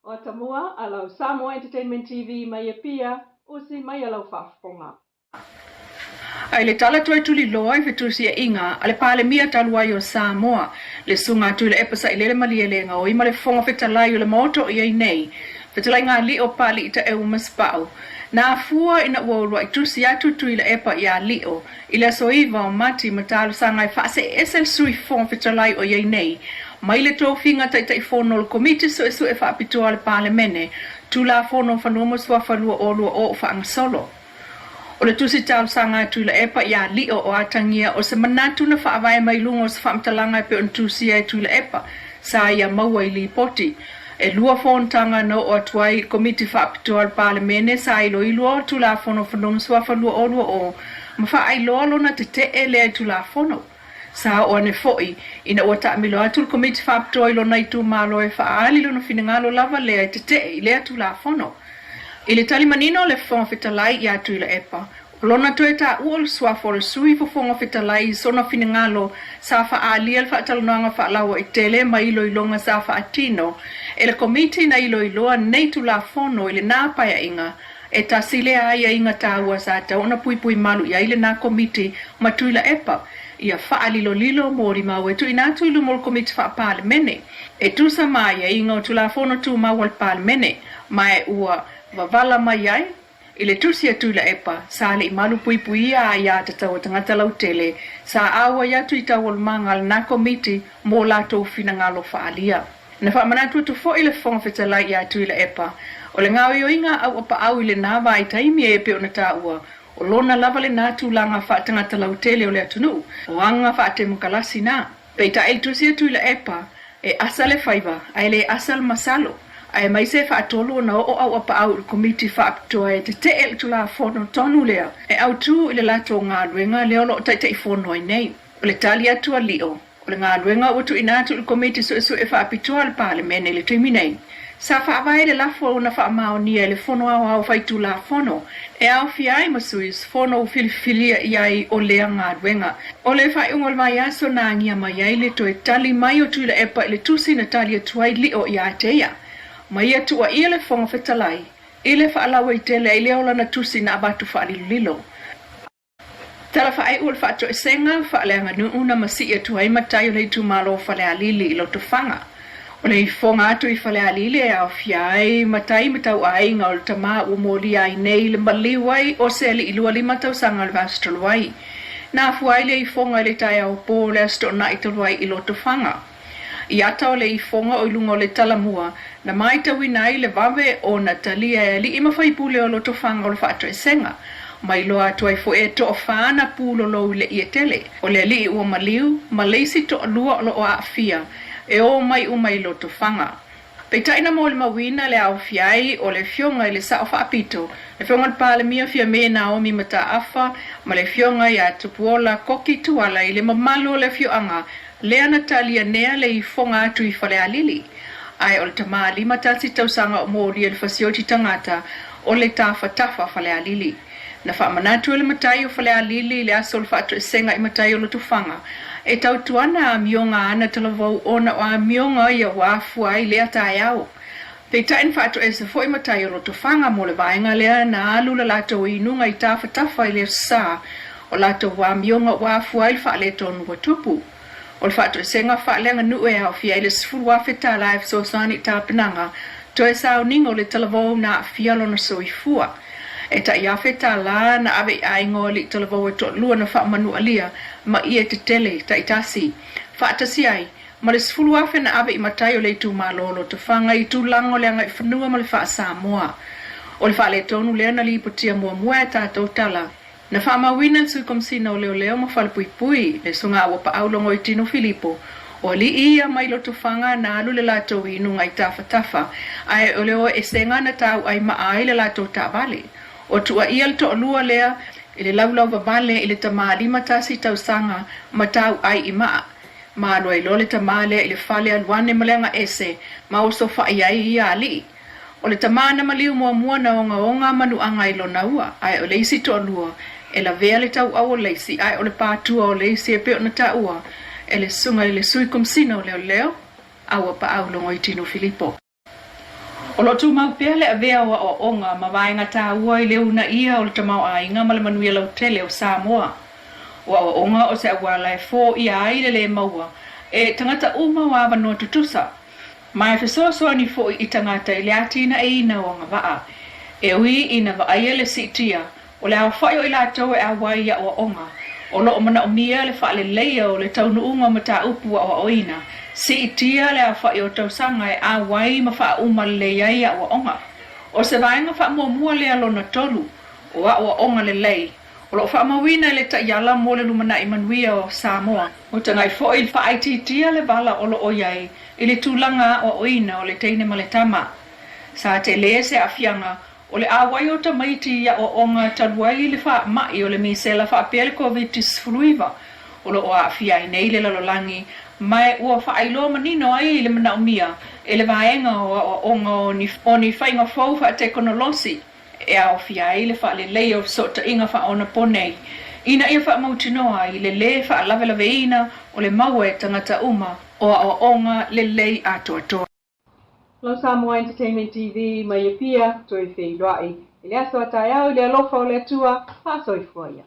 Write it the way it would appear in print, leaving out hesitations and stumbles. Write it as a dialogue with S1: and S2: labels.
S1: O atamua a lau Samoa Entertainment TV mai Apia, usi mai a lau faafofoga.
S2: A i le tala toe tuliloa i fetusiaiga a le Palemia talu ai o Samoa, le Susuga Tuilaepa Sailele Malielegaoi ma le Fofoga Fetalai o le Maota o i ai nei, Fetalaiga Alii o Papalii Taeu Masepau, na afua ina ua uluai tusi atu Tuilaepa ia Lio i le aso 9 o Mati ma talosaga e faaseeese le Sui Fofoga Fetalai o i ai nei mai le tofiga Taitaifono o le Komiti Suesue Faapitoa a le Palemene, Tulafono o Fanua ma Suafa 2020 o faagasolo. O le tusi talosaga a Tuilaepa ia Lio o atagia o se manatu na faavae mai luga o se faamatalaga e pei ona tusia e Tuilaepa sa ia maua i lipoti. E lua fonotaga na oo atu ai i le Komiti Faapitoa a le Palemene sa iloiloa o le Tulafono o Fanua ma Suafa 2020 ma faailoa lona tetee lea i Tulafono. Sa oo ane foi ina ua taamilo atu le Komiti Faapitoa i lona itumalo e faaali lona finagalo lava lea e tetee i lea Tulafono. I le tali manino a le Fofoga Fetalai ia Tuilaepa, o lona toe taua o le suafa o le Sui Fofoga Fetalai i sona finagalo sa faaalia le faatalanoaga faalauaitele ma iloiloga sa faatino e le Komiti na iloiloa nei Tulafono i lena paeaiga E tasi lea aiaiga taua sa tatau ona puipui malu i ai lena Komiti ma Tuilaepa ia faalilolilo molimau e tuuina atu i luma o le Komiti Faa-Palemene e tusa ma aiaiga o Tulafono Tumau a le Palemene ma e ua vavala mai ai i le tusi a Tuilaepa sa le i malu puipuia aiā tatau a tagata lautele sa auai atu i taualumaga a lena Komiti mo latou finagalo faaalia. Na faamanatu atu foi le Fofoga Fetalai ia Tuilaepa, o le gaoioiga a Auapaau i lena vaitaimi e pei ona taua, o lona lava lena tulaga faatagata lautele o le atunuu, o aga faatemokalasi na. Peitai i le tusi a Tuilaepa, e asa le faiva, ae le asa le masalo, aemaise e faatolu ona oo Auapaau i le Komiti Faapitoa e tetee le Tulafono tonu lea e autu i le latou galuega lea o lo o Taitaifono ai nei. O le tali atu a Lio, O le galuega ua tuuina atu i le Komiti Suesue Faapitoa a le Palemene i le taimi nei, sa faavae le lafo na faamaonia e le Fono Aoao Faitulafono e aofia ai ma sui usufono ua filifilia i ai o lea galuega. O le faaiuga o le vaiaso na agia mai ai le toe tali mai o Tuilaepa i le tusi na tali atu ai Lio ia te ia, ma ia tuuaia le Fofoga Fetalai i le faalauaitele ai lea o lana tusi na avatu faalilolilo. Tala faaiu o le faatoesega faaleaganuu na masii atu ai matai o le itumalo o Falealili i Lotofaga. O le ifoga atu i Falealili e aofia ai matai ma tauaiga o le tama ua molia ai nei le maliu ai o se alii 25 tausaga o le vaiaso talu ai. Na afua ai le ifoga i le taeao po o le Aso Toonai talu ai i Lotofaga. I ata o le ifoga o i luga o le talamua, na maitauina ai le vave ona talia e alii ma faipule o Lotofaga o le faatoesega. Ma iloa atu ai foi e toafa na pulolou i le ietele, o le alii ua maliu ma le isi toalua o lo o aafia e o mai uma i Lotofaga. Peitai na molimauina le aofia ai o le Afioga i le Sao Faapito, le Afioga i le Palemia Fiame Naomi Mataafa ma le Afioga ia Tupuola Koki Tuala i le mamalu o le afioaga lea na talianea le ifoga atu i Falealili. Ae o le tama 51 tausaga o molia i le fasioti tagata o le tafatafa Falealili. Na faamanatu e le matai o Falealili i le aso o le faatoesega i matai o Lotofaga, e tautuana amioga ana talavou ona o amioga ia ua afua ai lea taeao. Peitai na faatoese foi matai o Lotofaga mo le vaega lea na alu le latou inuga i tafatafa i le aso Sa o latou amioga ua afua ai le faaletonu ua tupu. O le faatoesega faaleaganuu e aofia ai le $10,000 e fesoasoani i tapenaga toe sauniga o le talavou na aafia lona soifua. E tai $1,000 na ave i aiga o alii talavou e toalua na faamanualia ma ie tetele taitasi faatasi ai ma le $10,000 na ave i matai o le itumalo o Lotofaga i tulaga o le agaifanua ma le faa-Samoa. O le faaletonu lea na lipotia muamua e a tatou tala Na faamauina le Sui Komesina o Leoleo ma Falepuipui, le Susuga Auapaau Logoitino Filipo, o alii ia mai Lotofaga na alu le latou inuga i Tafatafa, ae o le o esega na tauai maa ai le latou taavale. O tuuaia le toalua lea i le laulau vavale i le tama 51 tausaga ma tauai i maa. Ma alu ai loa le tama lea i le fale alu ane ma le agaese ma osofai ai ia alii. O le tama na maliu muamua na ogaoga manuaga i lona ua, ae o le isi toalua, e lavea le tauau o le isi, ae o le pātua o le isi e pei ona taua e le Susuga i le Sui Komesina o Leoleo, Auapaau Logoitino Filipo. O lo o tumau pea le avea o aoaoga ma vaega taua i le uunaia o le tamaoaiga ma le manuia lautele o Samoa. O aoaoga o se auala e foia ai le lē maua e tagata uma o avanoa tutusa, ma e fesoasoani foi i tagata i le atinaeina o agavaa. E ui ina vaaia le siitia o le aofai o i latou e auai i aoaoga, o lo o manaomia le faaleleia o le taunuuga o mataupu aoaoina, siitia le aofai o tausaga e auai ma faauma lelei ai aoaoga. O se vaega faamuamua lea lona tolu o aoaoga lelei o lo o faamauina i le taiala mo le lumanai manuia o Samoa. Ua tagai foi i le faaitiitia le vala o lo o i ai i le tulaga aoaoina o le teine ma le tama. Sa tele se aafiaga o le auai o tamaiti i aoaoga talu ai le faamai o le misela faapea le Koviti-19 o lo o aafia ai nei le lalolagi, ma ua faailoa manino ai le manaomia e le vaega o aoaoga o ni faiga fou faatekonolosi e aofia ai le faaleleia o fesootaiga faaonaponei ina ia faamautinoa ai le lē faalavelaveina o le maua e tagata uma o aoaoga lelei atoatoa.
S1: Lau Samoa Entertainment TV mai Apia, toe feiloai i le aso a taeao i le alofa o le Atua, faasoifua ia.